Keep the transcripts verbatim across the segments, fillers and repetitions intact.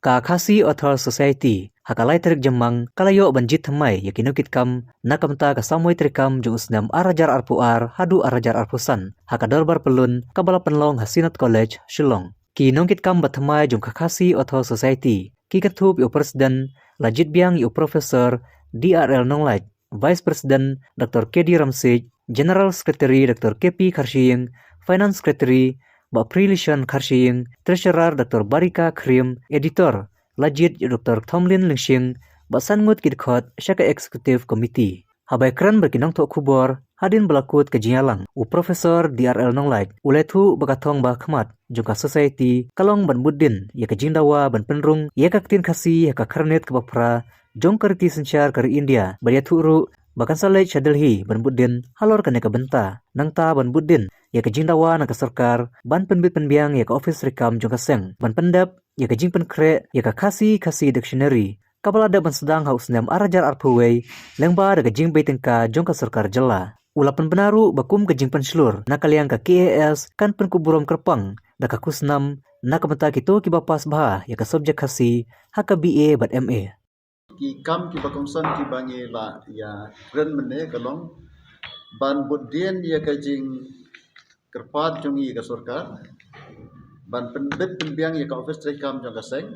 Ka Khasi Author Society ha ka lai tarik Jymmang ka la ïoh ban jied thymmai ïa ki nongkitkam na ka bynta ka samoi treikam jong u snem ar hajar arphew ar haduh ar hajar arphew san ha ka dorbar pyllun kaba la pynlong ha Synod College, Shillong. Ki nongkitkam ba thymmai jong ka Khasi Author Society ki kynthup ïa u President, la jied biang ïa u Professor D R L Nonglait, Vice President Doctor K D Ramsik, General Secretary Doctor K P Kharshiing, Finance Secretary Bah Prilishon Kharshiing, Treasurer Doctor Barika Khyriem, Editor la jied ïa u Doctor Thomlin Lyngshing, bad san ngut ki dkhot sha ka Executive Committee. Haba ïakren bad ki nongthoh khubor hadien ba la kut ka jingïalang, u Professor D R L Nonglait u la ïathuh ba ka thong ba khmat jong ka Society ka long ban bud dien ïa ka jingdawa ban pynrung ïa ka ktien Khasi ha ka khyrnit kaba phra jong ka riti synshar ka ri India, bad ïathuh ruh ba kan sa leit sha Delhi ban bud dien halor kane ka bynta. Nangta ban bud dien ïa ka jingdawa na ka sorkar ban pynbit pynbiang ïa ka ophis treikam jong ka seng, ban pyndep ïa ka jingpynkhreh ïa ka Khasi Khasi Dictionary kaba la dep ban sdang ha u snem ar hajar arphew wei lyngba da ka jingbei tyngka jong ka sorkar jylla. U la pynbna ruh ba kum ka jingpynshlur na ka liang ka K A S kan pynkup burom kyrpang da ka khusnam na ka bynta kito kiba pass bha ïa ka subject Khasi ha ka B A bad M A. Ki kam kiba kongsan kiba ngi la ïakren mynne ka long ban bud dien ïa ka jingkyrpad jong ngi ïa ka sorkar ban pynbit pynbiang ïa ka ophis treikam jong ka seng.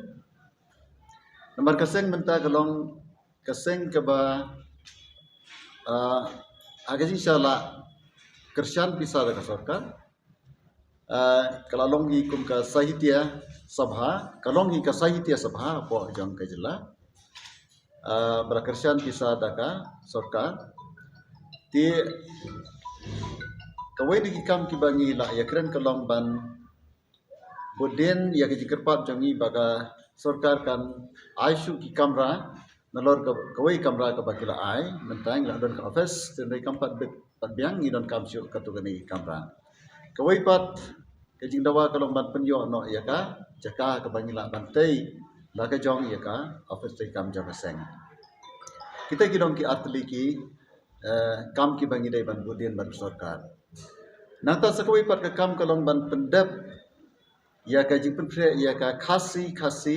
Namar ka seng mynta ka long ka seng kaba, ah, ha ka jingshisha la kyrshan pisa da ka sorkar. Ah, ka la long hi kum ka Sahitya Sabha, ka long hi ka Sahitya Sabha hapoh jong ka jylla. Ah, ba la kyrshan pisa da ka sorkar. Te kawei na ki kam kiba ngi la ïakren ka long ban bud dien ïa ka jingkyrpad jong ngi ba ka sorkar kan ai shuh ki kamra, nalor ka, kawei kamra kaba ki la ai, mynta ngi la don ka office, tynrai kam pat bit pat biang ngi donkam shuh katto katne ki kamra. Kawei pat ka jingdawa ka long ban pynïoh noh ïa ka jaka kaba ngi lah ban tei la ka jong ïa ka office treikam jong ka seng. Kita ki long ki artylli ki, eh, kam kiba ngi dei ban bud dien bad ka sorkar. Nangta sa kawei pat ka kam ka long ban pyndep ïa ka jingpynkhreh ïa ka Khasi Khasi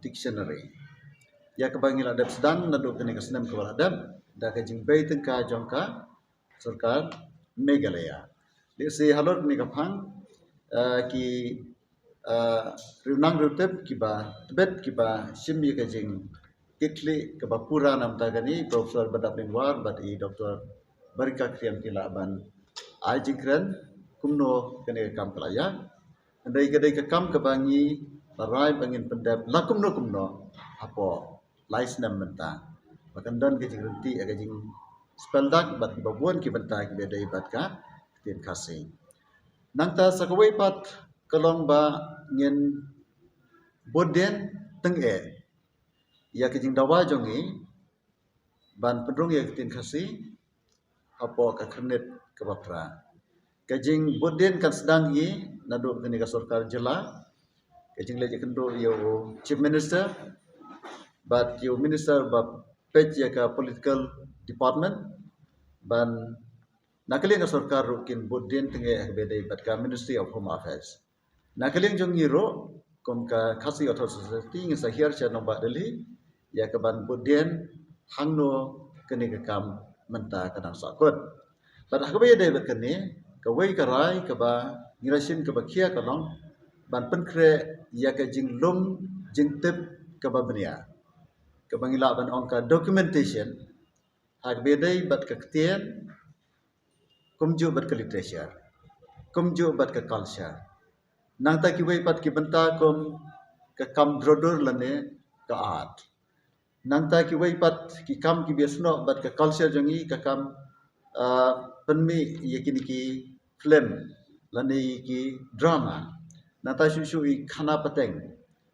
Dictionary, ïa kaba ngi la dep sdang naduh kane ka snem kaba la dep da ka jingbei tyngka jong ka sorkar Meghalaya. Lehse halor kane ka phang, eh, ki, eh, riewniam riewtip kiba tbit kiba shim ïa ka jingkitkhlieh kaba pura na ka bynta kane, Professor Badap Lingwar bad i Doctor Barika Khyriem ki lah ban ai jingkren kumno kane ka kam ka la ïaid. Hynrei ka dei ka kam kaba ngi la rai ba ngin pyndep la kumno kumno hapoh lai snem mynta. Ba kan don ka jingryntih ha ka jingspeldak bad kiba bun ki bynta kiba dei bad ka ktien Khasi. Nangta sa kawei pat ka long ba ngin bud dien tyngeh ïa ka jingdawa jong ngi ban pynrung ïa ka ktien Khasi hapoh ka khyrnit kaba phra. Ka jingbud dien kan sdang hi naduh kane ka sorkar jylla, ka jingleit ïakynduh ïa u Chief Minister bad ïa u Minister ba peit ïa ka political department, ban na ka liang ka sorkar ruh kin bud dien tyngeh ha kaba dei bad ka Ministry of Home Affairs. Na ka liang jong ngi ruh kum ka Khasi Author Society ngin sa hiar sha nongbah Delhi ïa ka ban bud dien hangno kane ka kam mynta ka dang sahkut. Bad ha kaba ïadei bad kane, kawei ka rai kaba ngi la shim kaba khia ka long ban pynkhreh ïa ka jinglum jingtip kaba bniah, kaba ngi lah ban ong ka documentation ha kaba ïadei bad ka ktien, kumjuh bad ka literature, kumjuh bad ka culture. Nangta kiwei pat ki bynta kum ka kam drodur lane ka art. Nangta kiwei pat ki kam kiba ïasnoh bad ka culture jong ngi, ka kam, ah, pynmih ïa kine ki film lane ki drama. Nangta shuh shuh i khana pateng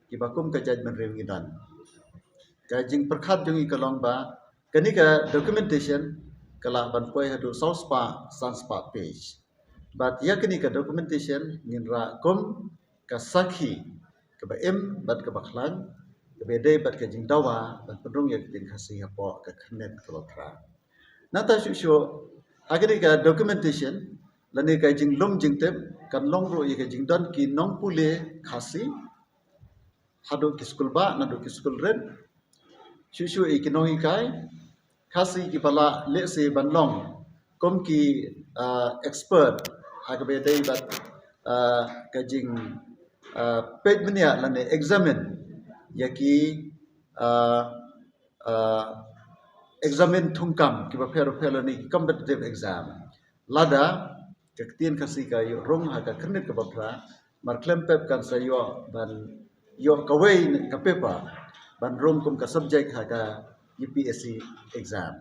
kiba kum ka jaitbynriew ngi don. Ka jingpyrkhat jong ngi ka long ba kane ka documentation ka lah ban poi haduh saw spah san spah page. Bad ïa kane ka documentation ngin rah kum ka sakhi kaba im bad kaba khlaiñ kaba ïadei bad ka jingdawa ban pynrung ïa ka ktien Khasi hapoh ka khyrnit kaba phra. Nangta shuh shuh ha kane ka documentation lane ka jinglum jingtip kan long ruh ïa ka jingdon ki nongpule Khasi haduh ki skul bah, naduh ki skul rit, shuh shuh ïa ki nonghikai Khasi kiba lah lehse ban long kum ki, ah, expert ha kaba ïadei bad, ah, ka jing, ah, peit bniah lane examine ïa ki, ah, ah, examine thungkam kiba pher pher lane ki competitive exam. Lada ka ktien Khasi ka ïoh rung ha ka kyrnit kaba phra, namar khlem pep kan sa ïoh ban ïoh kawei ka paper ban rung kum ka subject ha ka U P S C exam.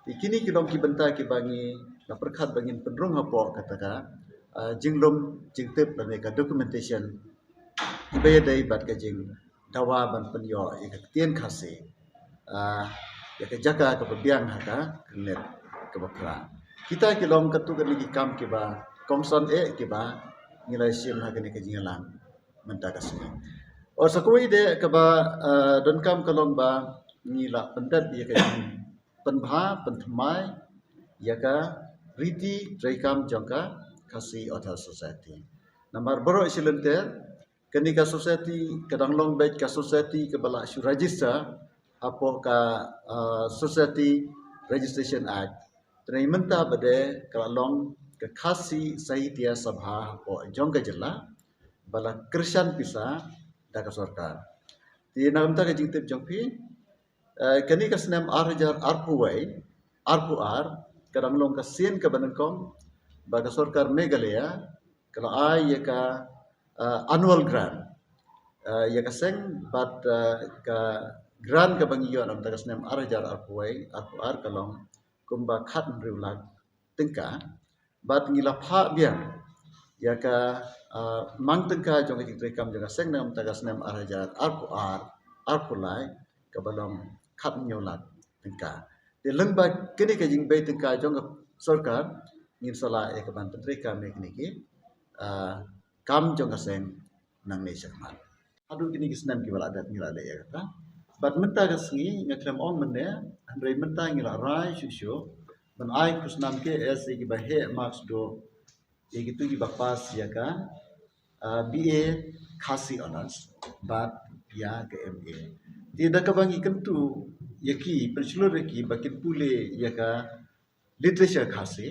Te kine ki long ki bynta kiba ngi la pyrkhat ba ngin pynrung hapoh kata ka, ah, jinglum jingtip lane ka documentation kiba ïadei bad ka jingdawa ban pynïoh ïa ka ktien Khasi, ah, ïa ka jaka kaba biang ha ka kyrnit kaba phra. Kita ki long katto katne ki kam kiba kongsan eh kiba ngi la shim ha kane ka jingïalang mynta ka sngi. Or sa kawei de kaba, ah, donkam ka long ba ngi la pyndep ïa ka jingpynbha pynthymmai ïa ka riti treikam jong ka Khasi Authors Society. Namar baroh shi lynter kane ka society ka dang long beit ka society kaba la shu register hapoh ka, ah, Society Registration Act. Te mynta ba dei ka la long ka Khasi Sahitya Sabha hapoh jong ka jylla ba la kyrshan pisa da ka sorkar. Te na ka bynta ka jingtip jong phi, eh, kane ka snem ar hajar arphew wei, arphew ar, ka dang long ka sien kaba nyngkong ba ka sorkar Meghalaya ka la ai ïa ka, eh, annual grant, eh, ïa ka seng bad, eh, ka grant kaba ngi ïoh na ka bynta ka snem ar hajar arphew wei, arphew ar ka long kumba khathynriew lak tyngka. Bad ngi la phah biang ïa ka, ah, mang tyngka jong ka jingtreikam jong ka seng na ka bynta ka snem ar hajar arphew ar, arphew lai kaba long khathynñiew lak tyngka. Te lyngba kane ka jingbei tyngka jong ka sorkar ngin sa lah ïa ka ban pyntreikam ïa kine ki, ah, kam jong ka seng nangne shakhmat. Haduh kine ki snem kiba la dep ngi la leh ïa kata. Bad mynta ka sngi nga khlem ong mynne, hynrei mynta ngi la rai shuh shuh ban ai khusnam K S ïa kiba heh marks duh ïa kito kiba pass ïa ka, ah, B A Khasi Honours bad ïa ka M A. Te da kaba ngi kyntu ïa ki, pynshlur ïa ki ba kin pule ïa ka literature Khasi,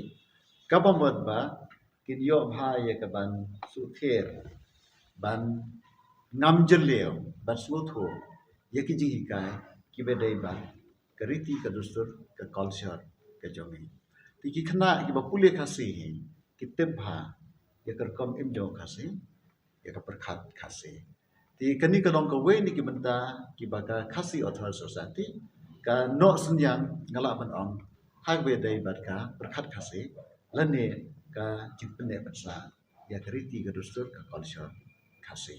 kaba mut ba kin ïoh bha ïa ka ban shu ther, ban ngam jylliew, ban sngewthuh ïa ki jinghikai kiba dei bad ka riti, ka dustur, ka culture ka jong ngi. Te ki khynnah kiba pule Khasi hi ki tip bha ïa ka rukom im jong Khasi, ïa ka pyrkhat Khasi. Te kane ka long kawei na ki bynta kiba ka Khasi Authors Society ka noh synñiang, nga lah ban ong, ha kaba ïadei bad ka pyrkhat Khasi lane ka jingpynneh pynshai ïa ka riti, ka dustur, ka culture Khasi.